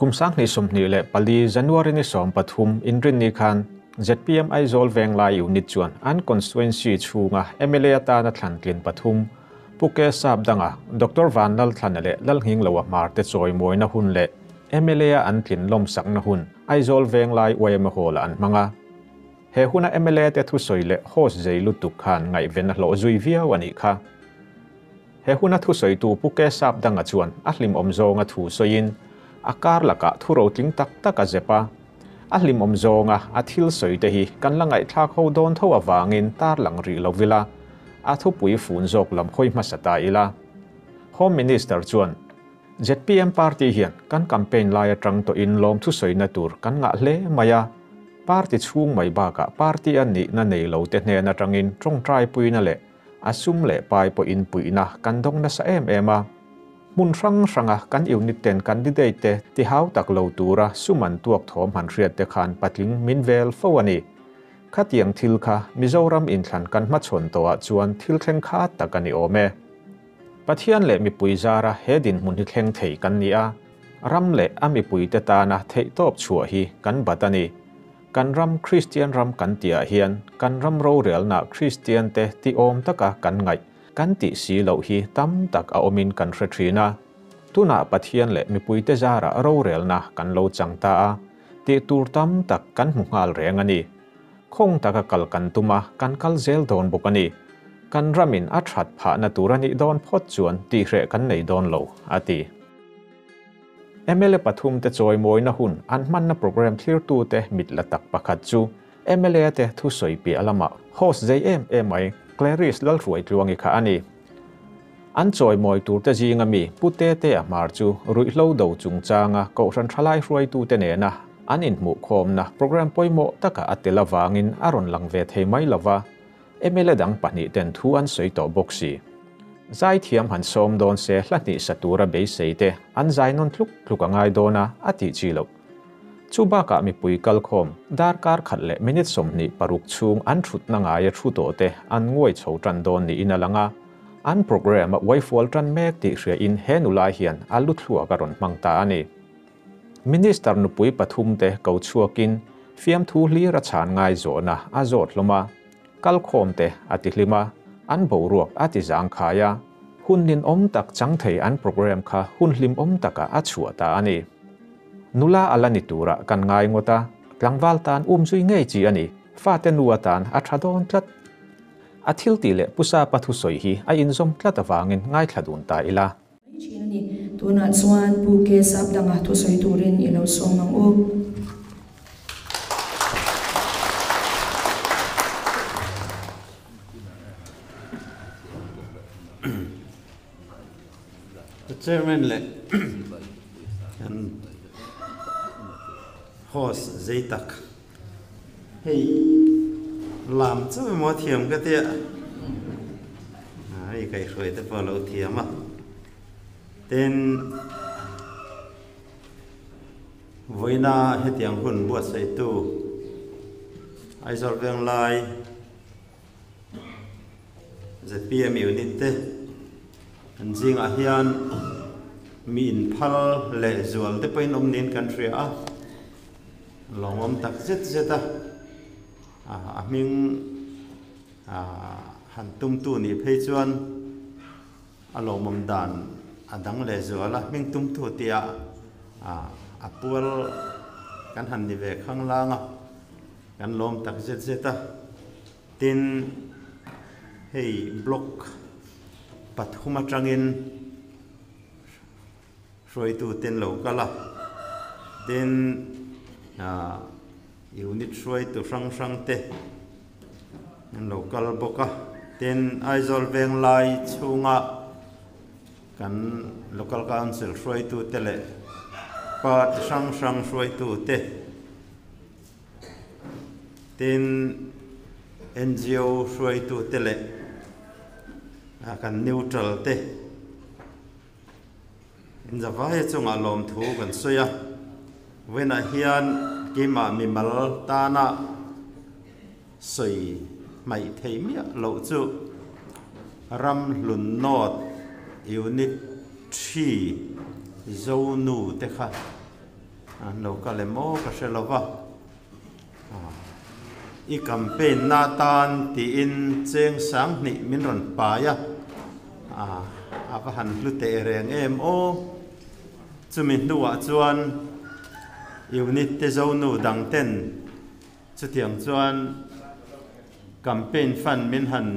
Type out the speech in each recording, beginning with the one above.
Kum 2024 January ni 13 Inrinni khan zpm Aizawl Venglai Unit chuan an constituency chhunga mla atana thlan tlin pathum Pu K Sapdanga, Doctor Vanlalthlana leh Lalnghingloa Hmar te chawimawina hun leh mla a an tlin lawmsakna hun Aizawl Venglai yma Hall ah an hmang a. He huna mla te thusawi leh host zei lutuk khan ngaihven a hlawh zui viau a nih kha. He huna thusawitu Pu K Sapdanga chuan a hlimawm zawnga thu sawiin a kar lakah thu rotling tak tak a zep a. A hlimawm zawnga a thil sawi te hi kan la ngaihthlak ho dawn tho avangin tarlang rih lo ila, a thupui fun zawk lam hawi hmasa ta ila. Home Minister chuan, zpm party hian kan campaign lai atang tawhin lawm thusawina tur kan ngah hle mai a, party chhung mai bakah party a nihna nei lo te hnen atangin tawngtai puina leh a sum leh pai pawhin puihna kan dawng nasa em em a. Hmun hrang hranga kan unit ten candidate te ti hau tak lo tura sum an tuak thawm han hriat te khan patling min vel fo a ni. Khatiang thil kha Mizoram inthlan kan hmachhawn tawhah chuan thil thleng kha tak a ni awm e. Pathian leh mipui zara he dinhmun hi thleng thei kan ni a, ram leh a mipuite tana theihtawp chhuah hi kan bat a ni. Kan ram Kristian ram kan tihah hian kan ram rorelna Kristiante ti awm taka kan ngaih kan tih si loh hi tam tak a awmin kan hre thin a. Tunah Pathian leh mipuite zarah rorelna kan lo chang ta a, tih tur tam tak kan hmu nghal reng a ni. Khawng taka kal kan tum a, kan kal zel dawn bawk a ni. Kan ramin a that phahna tur a nih dawn phawt chuan tihreh kan nei dawn lo, a ti. Mla pathum te chawimawina hun an hmanna programme thlirtute mit la tak pakhat chu mla te thusawi piah lamah host zei em em mai Clarice Lalhruaitluangi kha a ni. An chawimawi turte zinga mi Pu Tetea Hmar chu ruihhlo do chungchanga Kohhran Thalai hruaitute nena an inhmuhkhawmna programme pawimawh taka a tel avangin a rawn lang ve thei mai lova, Mla dang pahnih ten thu an sawi tawh bawk si. Zaithiam han sawm dawn se hla hnih sa tura beisei te an zai nawn tluk tluk a ngai dawn a, a tih chi loh. Chu bakah mipui kalkhawm darkar khat leh minute 26 chhung an thutna ngaia thu tawh te an nguai chho tan dawn niin a lang a, an programme a uaifual tan mek tih hria in he nula hian a lu thluak a rawn hmang ta a ni. Minister nupui pathum te ko chhuakin fiamthu hlir a chhan ngai zawhna a zawt hlawm a, kalkhawm te a ti hlim a, an boruak a ti zangkhai a, hun ninawm tak chang thei an programme kha hun hlimawm takah a chhuah ta a ni. Nula a la ni turah kan ngai ngawt a, tlangval tan umzui ngei chi a ni, fate nu atan a tha dawn tlat. A thil tih leh Pu Sapa thusawi hi a inzawm tlat avangin ngaithla dun ta ila. Mai thin a ni. Tunah chuan Pu K Sapdanga thusawi turin i lo sawm ang u. The Chairman leh kan host zei tak hei lam chu emaw thiam ka tia hei kaihhruai te pawh a lo thiam a tin vawiina hetiang hun buatsaihtu Aizawl Venglai zpm unit te an zingah hian mi inphal leh zual te pawhin awm niin kan hria a lawmawm tak zet zet a a hming han tumtu nih phei chuan a lawmawm dan a dang leh zual a hming tumtu tia a pual kan han ni ve khang lang a. Kan lawm tak zet zet a, tin hei block pathum atangin hruaitu ten lo kal a, tin ah unit hruaitu hrang hrang te an lo kal bawk a, tin Aizawl Venglai chhunga kan local council hruaitu te leh party hrang hrang hruaitu te. Tin, NGO hruaitute leh kan neutral te inzavaia chungah lawmthu kan sawi a. Vawiinah hian keimah mimal tana sawi hmaih theih miah loh chu Ramhlun North Unit 3 Zonu te kha. An lo kal em aw ka hre lo va. I campaign na atan tiin cheng sanghnih min rawn pai a, a va han hlu teh reng em aw. Chumi hnuah chuan unit te zonu dang ten chutiang chuan campaign fund min han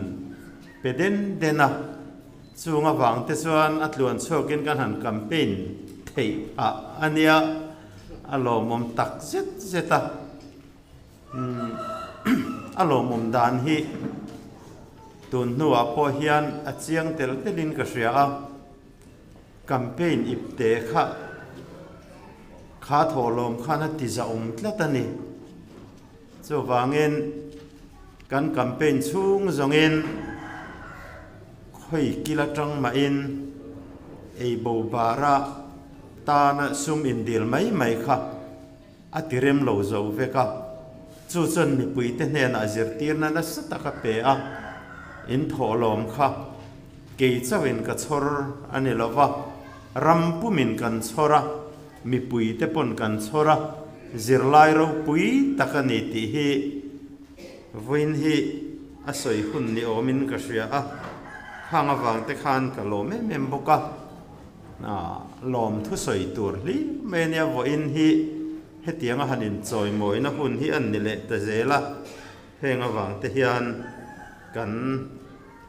pe den den a, chung avang te chuan a tluan chhuakin kan han campaign theih phah a nia, a lawmawm tak zet zet a. A lawmawm dan hi tun hnuah pawh hian a chiang tel telin ka hria a. Campaign ipte kha kha thawhlawm khan a ti zahawm tlat a ni. Chuvangin kan campaign chhung zawngin khawi kil atang mahin ei bo bara tana sum indil mai mai kha a ti rem lo zo vek a. Chu chuan mipuite hnenah zirtirna nasa tak a pe a, in thawhlawm kha kei chauhin ka chhawr a ni lo va, ram pumin kan chhawr a, mipuite pawn kan chhawr a, zirlai ropui tak a ni tih hi vawiin hi a sawi hun ni awmin ka hria a, khang avangte khan ka lawm em em bawk a. Lawm thusawi tur hlir mai a nia, vawiin hi hetianga han inchawimawina hun hi an ni leh ta zel a, heng avangte hian kan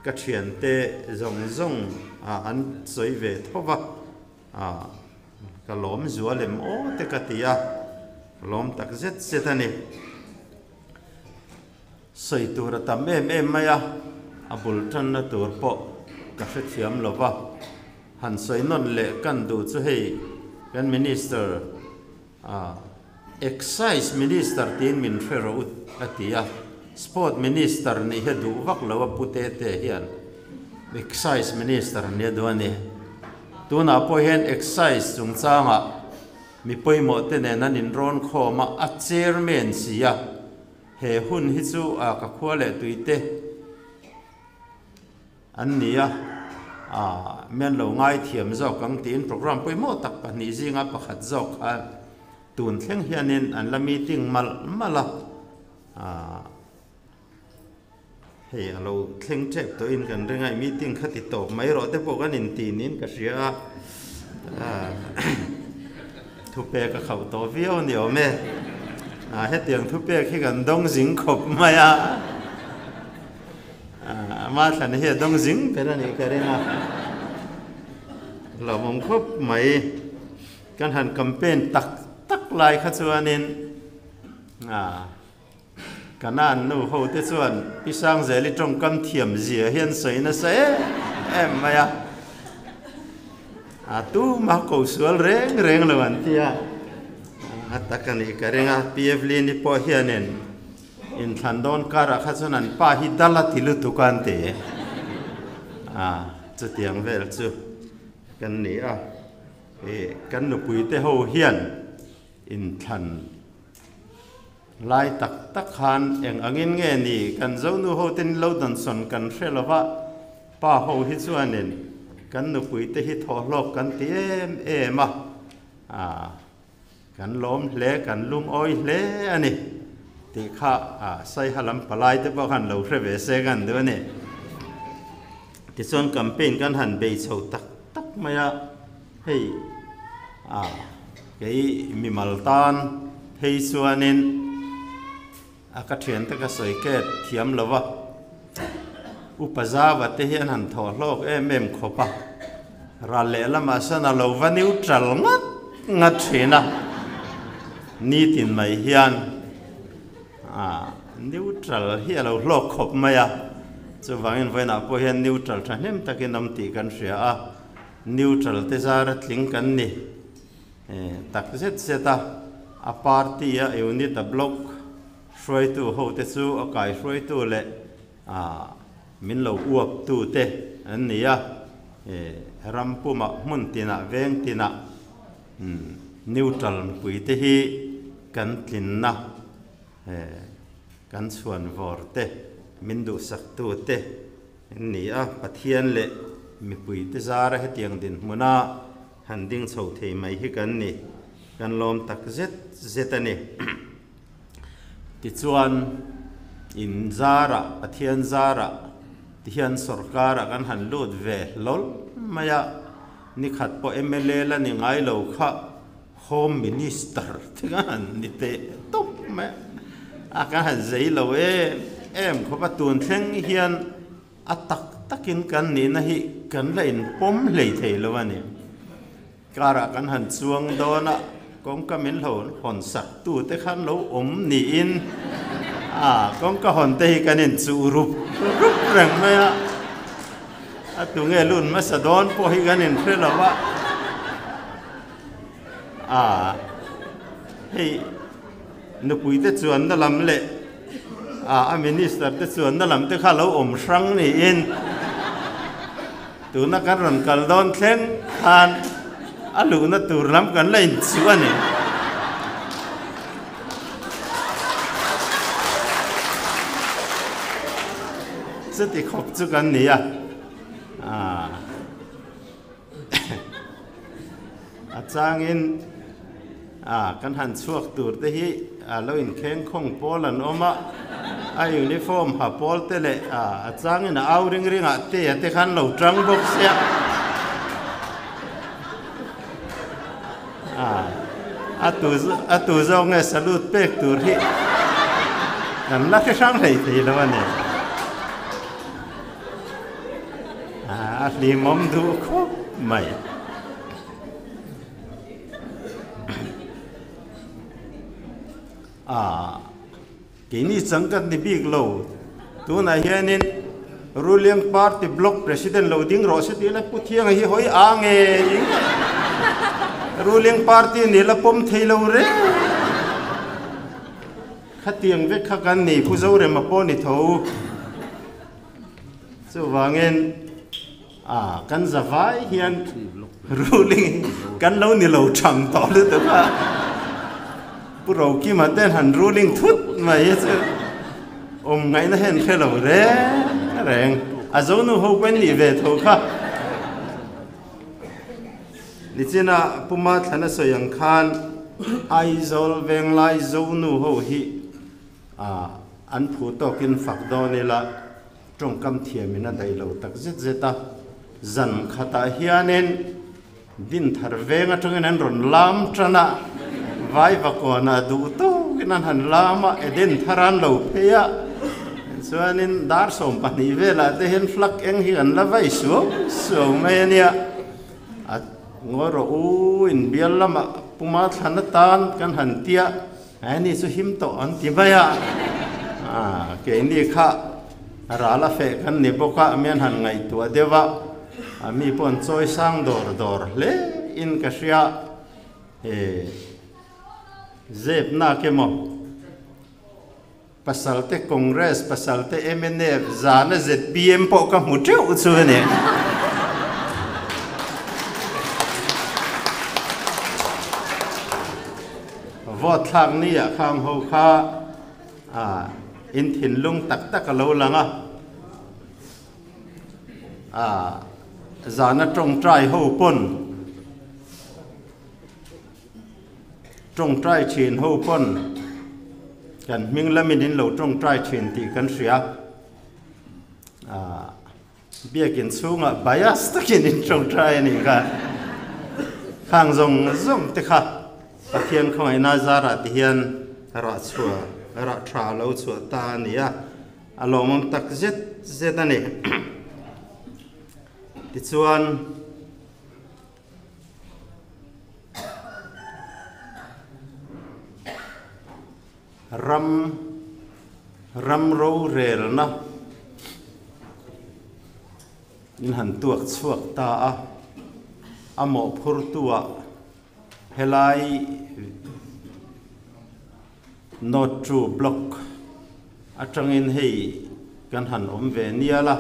ka thiante zawng zawng an sawi ve tho va, ka lawm zual em aw te ka ti a, ka lawm tak zet zet a ni. Sawi tur a tam em em mai a, a bul tanna tur pawh ka hrethiam lo va. Han sawi nawn leh kan duh chu hei kan Minister Excise Minister tiin min hre rawh ut a ti a, Sport Minister nih hi a duh vak lo a pu Tete hian Excise Minister nia duh a ni. Tunah pawh hian Excise chungchangah mi pawimawh te nen an inrawn khawm a, a Chairman si a. He hun hi chu a ka khua leh tuite an ni a, mian lo ngaithiam zawk ang tiin program pawimawh tak pahnih zinga pakhat zawk kha tun thleng hianin an la meeting malh malh a, hei a lo thleng tep tawhin kan ring a, i meeting kha ti tawp mai rawh te pawh kan inti niin ka hria a, Thupek a khauh tawh viau a ni awm e. Hetiang thupek hi kan dawng zing khawp mai a. Ama thlan hi a dawng zing ber a nih ka ring a. Hlauhawm khawp mai. Kan han campaign tak tak lai kha chuanin Kanan nu ho te chuan Pi Sangzeli tawngkam thiam zia hian sawi nasa em em mai a. A tuma ko sual reng reng lo an ti a. A tak a nih ka ring a, Pi Evelyn-i pawh hianin inthlan dawn karah kha chuan an pa hi dal a ti lutuk a an ti. A chutiang vel chu kan ni a. Kan nupuite ho hian inthlan Lai tak tak khan eng angin nge ni kan Zonu ho ten lo dawnsawn kan hre lo va, pa ho hi chuanin kan nupui te hi thawhlawk kan ti em em a, ah kan lawm hle kan lungawi hle a ni tih kha ah Saiha lam palai te pawh khan lo hre ve se kan duh a ni. Tichuan campaign kan han bei chho tak tak mai a, hei ah Kei mimal tan phei chuanin a ka thiante ka sawi ket thiam lo va, Upa Zava te hi an han thawh hlawk em em khawp a, ral lehlamah sawn a lo va neutral ngat ngat thin a, nitin mai hian neutral hi a lo hlawk khawp mai a, chuvangin vawiinah pawh hian neutral thahnem takin awm tih kan hria a, neutral te zara tling kan ni. Tak zet zet a, a party a unit a block hruaitu ho te chu a kai hruaitu leh min lo uap tu te an ni a, ram pumah hmun tinah veng tinah neutral mipui te hi kan tlinna kan chhuan vawr te min duhsak tu te an ni a, Pathian leh mipui te zara hetiang dinhmuna han ding chho thei mai hi kan ni. Kan lawm tak zet zet a ni. Tichuan, in zarah, Pathian zarah tihian sorkarah kan han lut ve hlawl mai a, nikhat pawh mla la ni ngai lo kha Home Minister te kan han ni teh tawp mai a, kan han zei lo em em khawp a, tun thleng hian a tak takin kan nihna hi kan la inpawm hlei thei lo a ni. Karah kan han chuang dawn a, kawngka min lo hawn sak tu te khan lo awm niin a, kawngka hawn te hi kan inchuh rup rup reng mai a, a tunge lun hmasa dawn pawh hi kan inhre lo a, a hei nupui te chuanna lam leh a a minister te chuanna lam te kha lo awm hrang niin tuna kan rawn kal dawn thleng khan a luhna tur lam kan la inchuh a ni. Chuti khawp chu kan ni a. A changin a kan han chhuak tur te hi a lo inkheng khawng pawl an awm a, a uniform ha pawl te leh a a changin a au ring ringah te a te khan lo tang bawk sia. A a tu a tu zawk nge salute pek tur hi kan la hre hrang hlei thei lo a ni. A hlimawm duh khawp mai. A keini chang kan ni bik lo. Tunah hianin Ruling Party Block President lo ding rawh se tih la Pu Thianga hi hawi a nge ing Ruling Party ni la pawm thei lo reng. Khatiang vek kha kan ni Pu Zorema pawh ni tho. Chuvangin a kan zavai hian ruling kan lo ni lo thang tawh lutuk a, Pu Rokima ten han ruling thut mai hi chu awm ngaihna hian hre lo reng reng a zo nu ho pawhin nih ve tho kha. Nichina Pu Mathlana sawi ang khan Aizawl Venglai zo nu ho hi A, an phu tawkin fak dawn ila, tawngkam thiamin a daih lo tak zet zet a. Zan khatah hianin Dinthar veng atangin an rawn lam tan a, Vaivakawnah duh tawkin an han lam a, Eden thar an lo phei a, chuanin dar 12 velah te hian flag eng hi an la vai suau suau mai a nia. A ngawi rawh u, inbial lamah Puma thlan atan kan han tia. Ani chu him tawh an ti mai a, keini kha ral a feh kan ni bawk a, mian han ngaihtuah deuh a, a mi pawh an chawi sang dawr dawr hle in ka hria, he zep nak emaw pasalte Congress, pasalte mnf, zana zpm pawh ka hmu teuh chu a ni. Vote thlak ni ah khang ho kha in thinlung tak tak a lo lang a, zana tawngtai ho pawn tawngtai thin ho pawn kan hming lamin in lo tawngtai thin tih kan hria. Biakin chhungah bias takin in tawngtai a nih kha. Khang zawng zawng te kha Pathian khawngaihna zarah ti hian rah chhuah, rah tha lo chhuah ta a ni a, a lawmawm tak zet zet a ni. Tichuan. Ram ram rorelna in han tuak chhuak ta a, a mawhphurtuah helai North True Block atangin hei kan han awm ve nial a,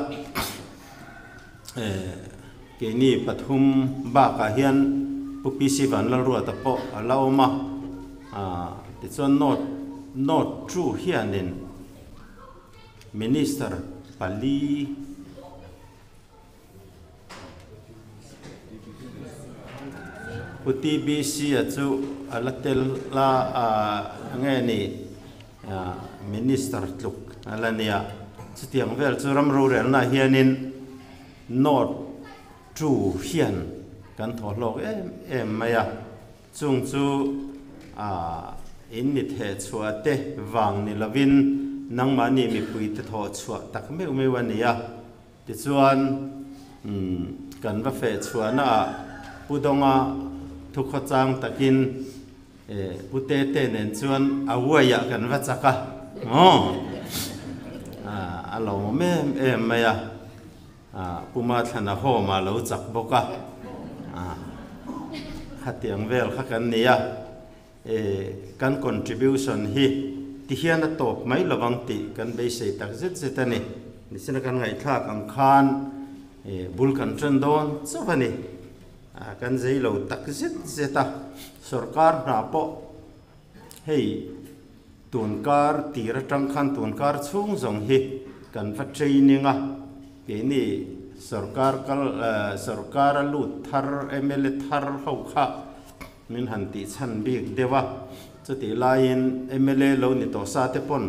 keini pathum bakah hian Pu PC Vanlalruata pawh a la awm a, tichuan North North True hianin Minister pali Pu TBC-a chu a la tel a, nge ni Minister tluk a la nia. Chutiang vel chu ram rorelnaah hianin North Two hian kan thaw hlawk em em mai a. Chung chu in mi theh chhuah te vang ni lovin nangmahni mipui te thawh chhuah tak meuh meuh a ni a. Tichuan, kan va feh chhuahnaah Pu Dawnga thukhawchang takin Pu Tete nen chuan a uaiah kan va chak a, aw, a lawmawm em em mai a, Pu Mathlana home a lo chak bawk a, khatiang vel kha kan ni a. Kan contribution hi ti hian a tawp mai lovang tih kan beisei tak zet zet a ni. Nichina kan ngaihthlak ang khan bul kan ṭan dawn chauh a ni. Kan zei lo tak zet zet a, sorkar hna pawh hei tunkar tir aṭang khan tunkar chhung zawng hi kan va training a, keini sorkar kal sorkara lut thar mla thar ho kha Min han tih chhan bik deuh a, chutih laiin mla lo ni tawh sa te pawn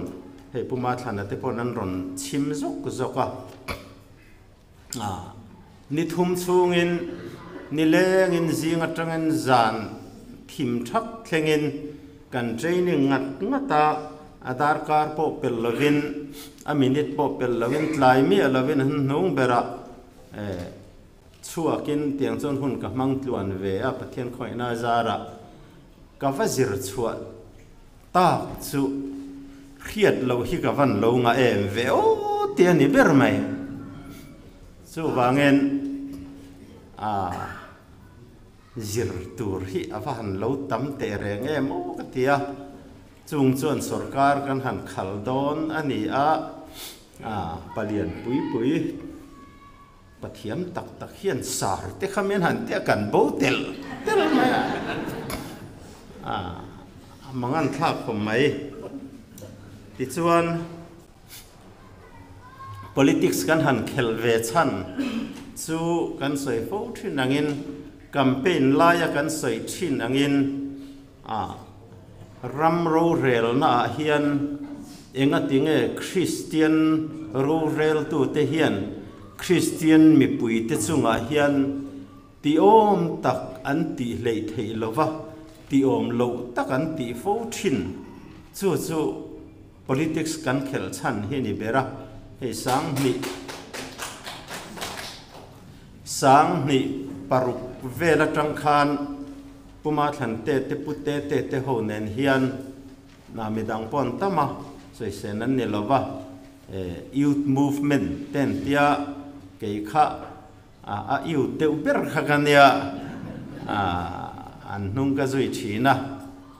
hei Pu Mathlana te pawn an rawn chhim zawk zawk a. Ni thum chhungin ni lengin zing atangin zan thim thak thlengin kan training ngat ngat a, a darkar pawh pel lovin a minute pawh pel lovin tlai miah lovin an hnung berah Chhuakin tiang chuan hun ka hmang tluan ve a, Pathian khawihna zarah ka va zir chhuah tak chu hriat lo hi ka van lo ngah em ve aw ti a ni ber mai. Chuvangin a zir tur hi a va han lo tam teh reng em aw ka ti a, chung chuan sorkar kan han khal dawn a ni a, palian pui pui. Pathiam tak tak hian sar te kha min han tia kan bo tel tel mai a, a mangan thlak khawp mai. Tichuan politics kan han khelh ve chhan chu kan sawi fo thin angin campaign laia kan sawi thin angin a ram rorelna ah hian engatinge Kristian roreltute hian Kristian mipuite chungah hian tiawm tak an tih hleih theih lova, tiawm loh tak an tih fo thin. Chu chu politics kan khelh chhan hi ni ber a, hei sanghnih sanghnih paruk vel atang khan Puma thlan te te pu te te te ho nen hian na midang pawh an tam a, sawisên an ni lo va, youth movement te an tia, kei kha a youth deuh ber kha ka nia, an hnung ka zui thin a,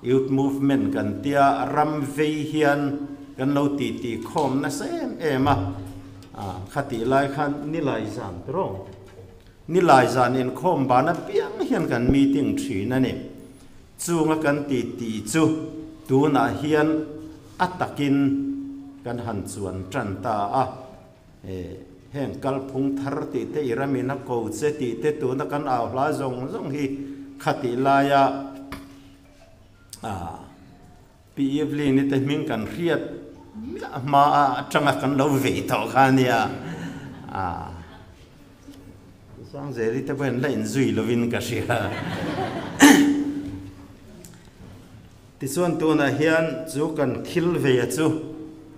youth movement kan tia ram vei hian kan lo titi khawm nasa em em a, khatih lai khan nilai zan tawh. Nilai zan inkhawm ban apiang hian kan meeting thin a ni. Chunga kan ti tih chu tunah hian a takin kan han chuan tan ta a. Heng kalphung thar tih te i ramin a ko che tih te tuna kan au hla zawng zawng hi khatih laia Pi Evelyn-i te hming kan hriat miah hma atanga kan lo vei tawh kha a nia. Sangzeli te pawhin la inzui lovin ka hria. Tichuan tunah hian chu kan thil veia chu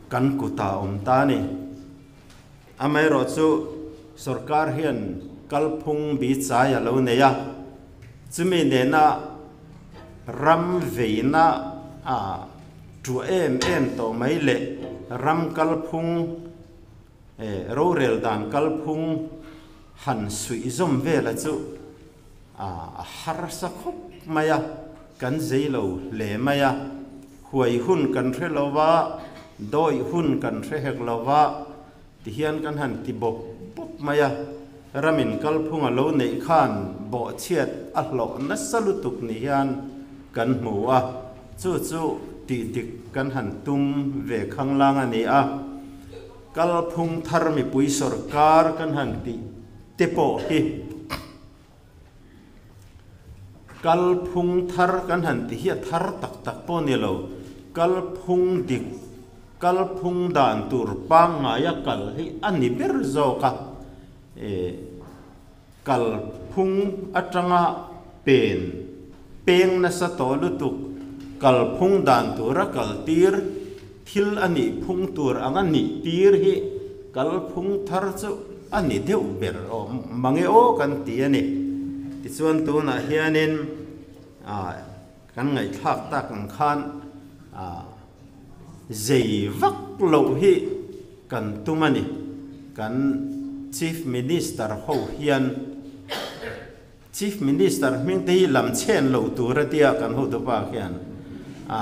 kan kutah a awm ta a ni. Amaherawhchu sorkar hian kalphung bi chai a lo nei a, chumi nena ram veina a tuah em em tawh mai leh ram kalphung rorel dan kalphung han suih zawm vela chu a harsa khawp mai a, kan zei lo hle mai a. Huai hun kan hre lo va, dawih hun kan hre hek lo va, tihian kan han ti bawp bawp mai a. Ramin kalphung a lo neih khan bawhchhiat a hlawh nasa lutuk ni hian kan hmu a, chu chu tih dik kan han tum ve khanglang a ni a. Kalphung thar mipui sawrkar kan han tih te pawh hi. Kalphung thar kan han ti hi a thar tak tak pawh ni lo, kalphung dik, kalphung dan tur pangngaia kal hi a ni ber zawk a. Kalphung atanga pen peng nasa tawh lutuk, kalphung dan tura kal tir, thil a nih phung tur anga nih tir hi kalphung thar chu a ni deuh ber awm mange aw kan ti a ni. Tichuan tunah hianin kan ngaihthlak tak ang khan zei vak loh hi kan tum a ni. Kan Chief Minister ho hian Chief Minister hming te hi lam chhen lo tur a tia kan hotupa khian a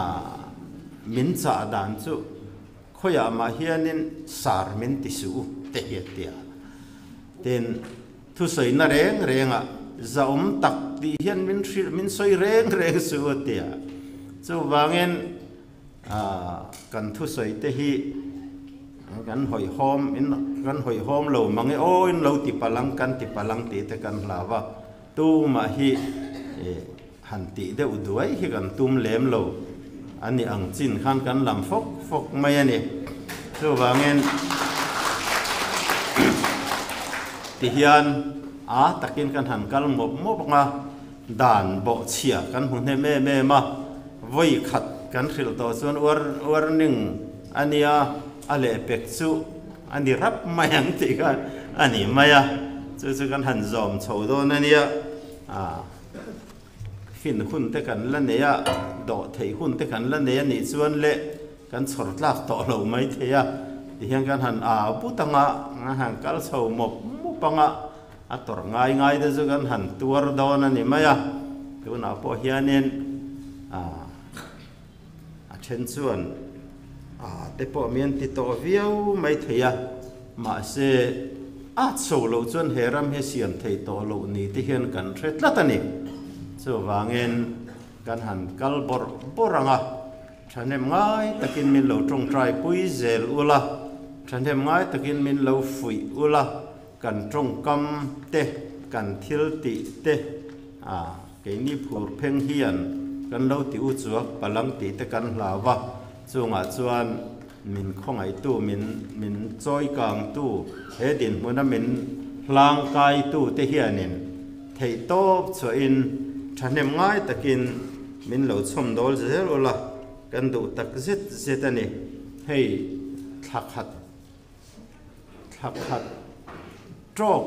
min chah dan chu khawiah mah hianin sar min ti suh u te hi a tia. Tin, thusawina reng rengah zahawm tak tih hian min hrilh min sawi reng reng suh u a tia. Chuvangin kan thusawi te hi kan hawihhawm in kan hawihhawm lo mang e aw in lo ti palang kan ti palang tih te kan hlau a, tumah hi han tih deuh duai hi kan tum lem lo a ni ang chin khan kan lam fawk fawk mai a ni. Chuvangin tihian a takin kan han kal mawp mawp ang a, dan bawhchhia kan hmu hnem em em a, vawi khat kan hrilh tawh chuan warning a nia, a lehpek chu a ni rap mai ang tih kha a ni mai a, chu chu kan han zawm chho dawn a nia. Fin hun te kan la nei a, dawh theih hun te kan la nei a nih chuan le kan chhawr tlak tawh lo mai thei a, tihian kan han au put ang a, kan han kal chho mawp mawp ang a, a tawrh ngai ngai te chu kan han tuar dawn a ni mai a, tunah pawh hianin a then chuan a te pawh mi an ti tawh viau mai thei a, mahse a chho loh chuan he ram hi siam thei tawh loh ni te hian kan hre tlat a ni. Chuvangin kan han kal bawrh bawrh ang a, thahnem ngai takin min lo tawngtai pui zel ula, thahnem ngai takin min lo fuih ula, kan tawngkam te, kan thil tih te a. Keini phur pheng hian kan lo ti u chuak palang tih te kan hlau a, chungah chuan min khawngaihtu, min min chawikangtu, he dinhmuna min hlangkaitu te hianin theihtawp chhuahin thahnem ngai takin min lo chhawmdawl zel ula kan duh tak zet zet a ni. Hei thla khat thla khat tawk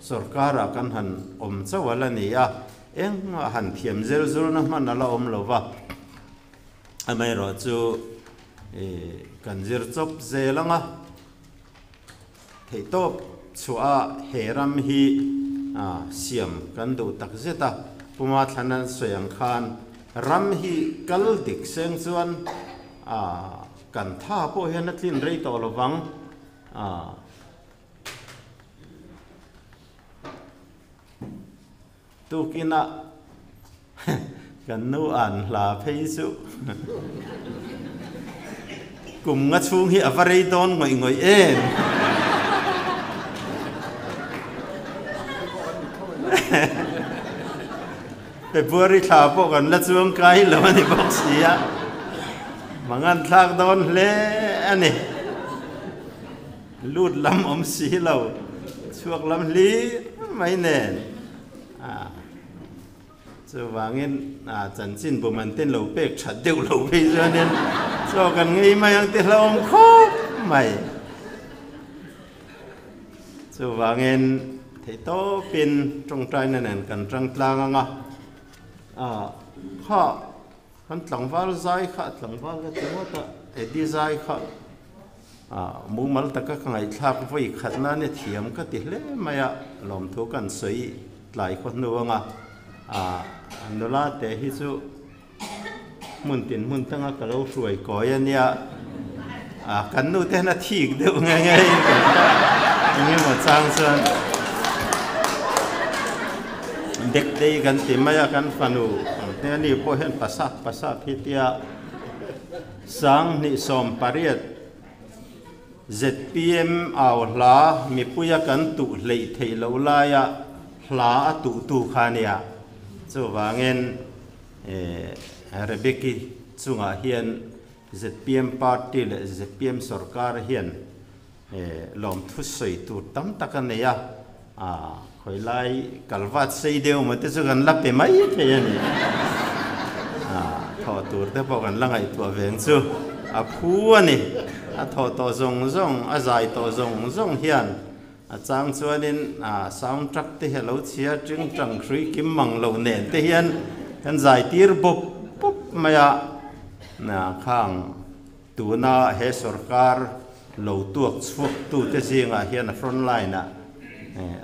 Sorkar-ah kan han awm chauh a la ni a, engmah han thiam zel zulna hman a la awm lo va, amaherawhchu kan zir chawp zel ang a, theihtawp chhuah a he ram hi siam kan duh tak zet a, Puma Thlanan sawi ang khan ram hi kal dik seng chuan kan tha pawh hian a tlin rei tawh lo vang. Tukin a kan nu an hla phei chu kum nga chhung hi a va rei dawn ngawih ngawih em. February thla pawh kan la chuang kai lo a ni bawk si a, mangan thlak dawn hle a ni. Lut lam awm si lo, chhuak lam hlir mai nen a chuvangin a chanchin bum an ten lo pek that deuh lo phei chuanin chaw kan ngei mai ang ti hlauhawm khawp mai. Chuvangin theihtawpin tawngtaina nen kan tang tlang ang a, a kha Kan tlangval zai kha tlangval ka ti ngawt a, Eddie zai kha mumal taka ka ngaihthlak vawi khat nan i thiam ka ti hle mai a, lawmthu kan sawi tlai khaw hnu anga nula te hi chu hmun tin hmun tanga ka lo hruai kawi a nia, kan nu te hian a thik deuh nge nge engemaw chang chuan dek dei kan ti mai a kan fanu te ani pawh hian pasap pasap hi tia 2018 zpm au hla mipuia kan tuh hleih theih loh laia hla a tuh tu kha ania. Chuvangin Rebecca-i chungah hian zpm party leh zpm sorkar hian lawmthu sawi tur tam tak a nei a, khawilai kalvat sei deuh maw te chu kan la pe mai thei a ni. Thawh tur te pawh kan la ngaihtuah veng chu a phu a ni. A thawh tawh zawng zawng, a zai tawh zawng zawng hian a chang chuanin sound track te hi a lo chhia ting tang hrui kim mang lo nen te hian kan zai tir bawp bawp mai a, khang Tuna he sorkar lo tuak chhuaktute zingah hian a front line ah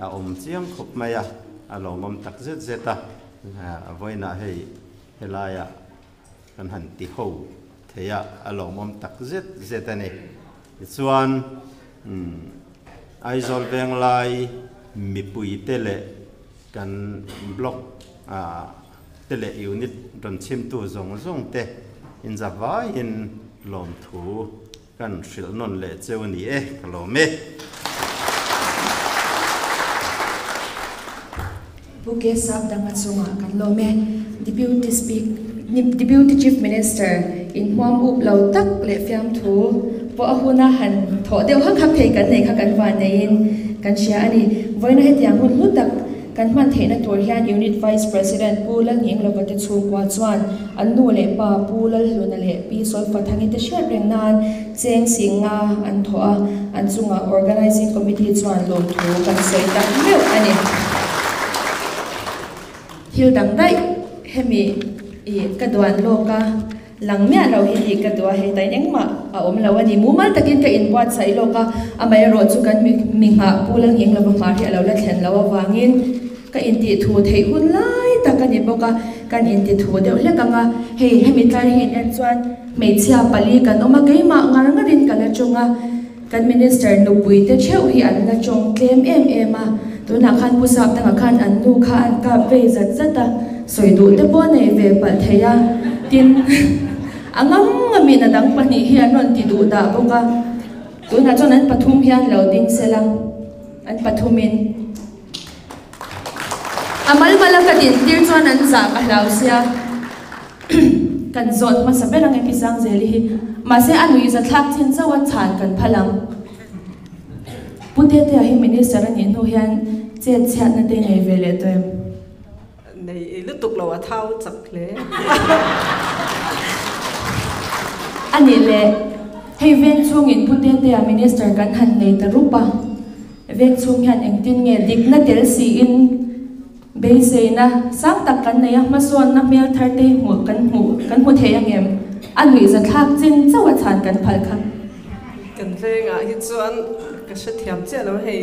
a awm chiang khawp mai a, a lawmawm tak zet zet a, vawiinah hei helaiah kan han ti ho thei a, a lawmawm tak zet zet a ni. Tichuan Aizawl Venglai mipuite leh kan block te leh unit rawn chhimtu zawng zawng te inza vaiin lawmthu kan hrilh nawn leh cheu a ni e, ka lawm e. Pu K. Sapdanga chungah kan lawm e. Deputy Speak Deputy Chief Minister in hmuam up lo tak leh fiamthu pawh a huna han thawh deuh hak hak thei kan nei kha kan vanneiin kan hria a ni. Vawiina hetiang hun hlu tak Kan hman theihna tur hian Unit Vice President Pu Lalnginglova te chhungkua chuan an nu leh pa Pu Lalhluna leh Pi Sawlfathangi te hriat reng nan cheng singa an thawh a, an chungah Organising Committee chuan lawmthu kan sawi tak meuh a ni. Thil dang daih hemi i ka duan lawk a. Lang miah lo hi tih ka duh a, heta in engmah a awm lo a ni. Mumal takin ka inbuatsaih lawk a, amaherawh chu kan mi nghah Pu Lalnghing lova hmar hi a lo la thlen loh avangin ka intih thu theih hun lai tak a ni bawk a, kan inti thu deuh hlek ang a. Hei hemi tlai hi in en chuan hmeichhia pali kan awm a, keimah ngar ngarin ka la tawng a, kan Minister nupui te theuh hi an la tawng tlem em em a, tunah khan Pu Sapdanga khan an nu kha an kap vei zat zat a, Sawi duh te pawh nei ve palh thei a, tin, a ngam ngamin a dang pahnih hi an rawn ti duh dah bawk a, tunah chuan an pathum hian lo ding sela, an pathumin a mal mala ka din tir chuan an zah ka hlau sia, kan zawt hmasa ber ang e pi Sangzeli hi, mahse a nuih zathlak chin chauh a chhan kan phal ang. Pu Tetea hi Minister a nih hnu hian chet chhiatna te nei ve leh tawh em? Nei lutuk lo a thau chak hle. A nih leh, hei veng chhungin Pu Tetea Minister kan han nei ta rup a, veng chhung hian engtin nge dikna tel siin beiseina sang tak kan nei a, hmasawnna hmel thar te hmuh kan hmuh kan hmu thei angem? A nuihzathlak chin chauh a chhan kan phal kha. Kan vengah hi chuan ka hrethiam chiah lo hei.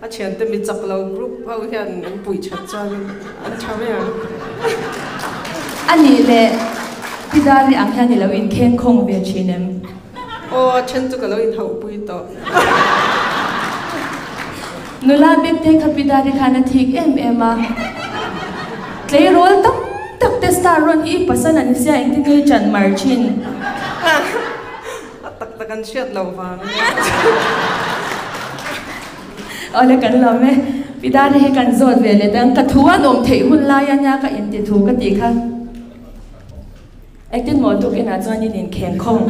A thiante mi chak lo group ho hian an puih that chuan an tha mai ang. A nih leh Pi Dari ang hian i lo inkheng khawng ve thin em? Aw, a then chu ka lo inhauh pui tawh. Nula Bek te kha Pi Dari khan a thik em em a. Tleirawl tam tak te star rawn hi i pasal an sia engtin nge i chan mar thin? A tak tak an hriat lo vang. Awle kan lawm e. Pi Dari hi kan zawt ve leh dang. Ka thu an awm theih hun lai a nia ka inti thu ka tih kha. Engtin maw tuk inah chuan in inkheng khawng.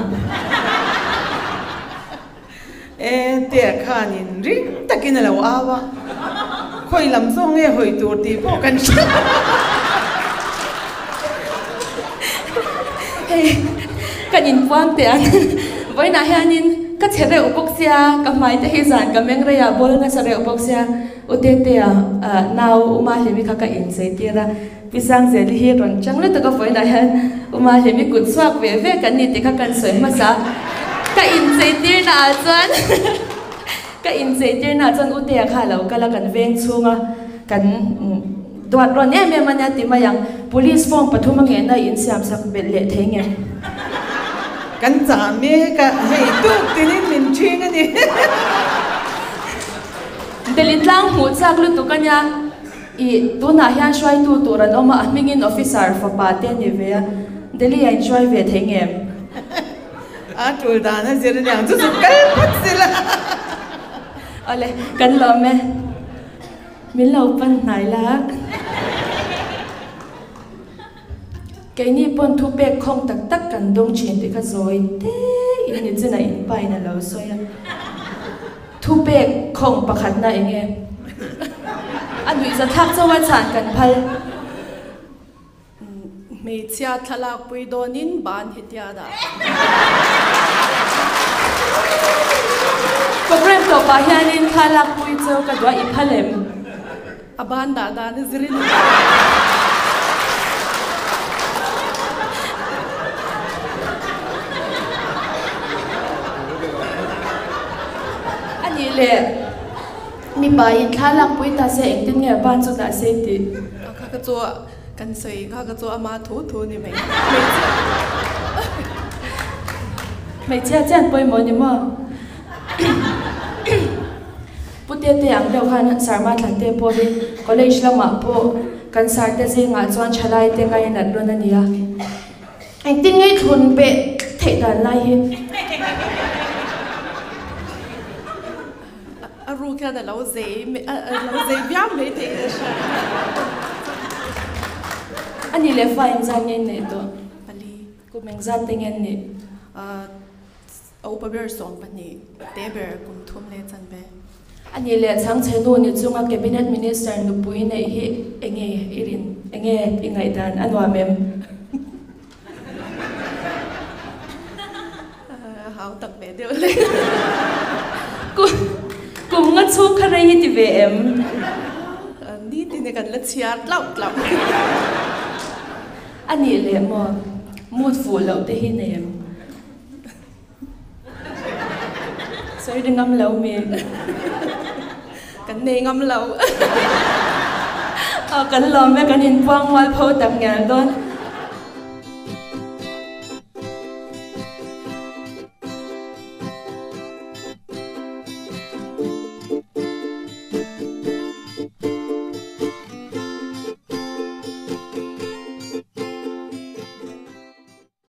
E te khanin ring takin a lo au a, khawi lam zawng nge hawi tur tih pawh kan hre lo. Hei kan inpuang teh ang, vawiinah hianin ka che reuh bawk sia, ka hmai te hi zan ka meng rei a, ball nasa reuh bawk sia, U Tetea nau U Mahlimi kha ka inchei tir a, Pi Sangzeli hi rawn chang lutuk a vawiinah hian U Mahlimi kut chhuak ve ve kan ni tih kha kan sawi hmasa a, ka inchei tirna ah chuan ka inchei tirna ah chuan U Tea kha a lo kal a, kan veng chhung a, kan duat rawn em em a nia ti mai ang, Police form pathum a ngehna in siam sak belh leh thei nge? Kan chah mek a, hei tuk tinin min ṭhing a ni. Delhi tlang hmuh chak lutuk a nia. Ih, tunah hian hruaitu tur an awm a, a hmingin officer fapa te a ni ve a, Delhi a inhruai ve thei ngem? A tul dan a zir aniang chu zuk kal phawt sila. Awle, kan lawm e. Min lo pan hnai la. Keini pawn thupek khawng tak tak kan dawng thin tih kha zawi te in ni chin a in pa in a lo sawi a. Thupek khawng pakhatna eng nge? A nuihza thlak chauh a chhan kan phal. Hmeichhia thlalak pui dawnin ban hi tia dah. Program tawpah hianin thlalak pui chu ka duah i phal em? A ban dah dan a zir in. A nih leh mipa in thlalak pui ta se engtin nge a ban chu dah se tih? Kha ka chu Kan sawi kha ka chu ama thu thu ni mai. Hmeichhia chian pawimawh ni maw? Pu Tete ang deuh khan Sarma thlan te pawh hi college lamah pawh kan sar te zingah chuan thalai te ngainat rawn a nia. Engtin nge thlun beh theih dan lai hi? A ruk hian a lo zei a lo zei viau mai thei in a hria. A nih leh fa engzat nge an neih tawh? Pali. Kum engzat te nge an nih? A upa ber 12, te ber kum thum leh chan ve. A nih leh chhangchhe nu ni chunga Cabinet Minister nupui neih hi enge i rin, enge i ngaihdan a nuam em? Hau tak ve deuh le. Kum nga chhung kha rei hi ti ve em? Ni tin hi kan la chhiar tlauh tlauh. A nih leh maw? Mood fuh loh te hi nei em? Sawi ri ngam lo mi. Kan nei ngam lo. Aw kan lawm e, kan inpuang mual pho tak ngial dawn.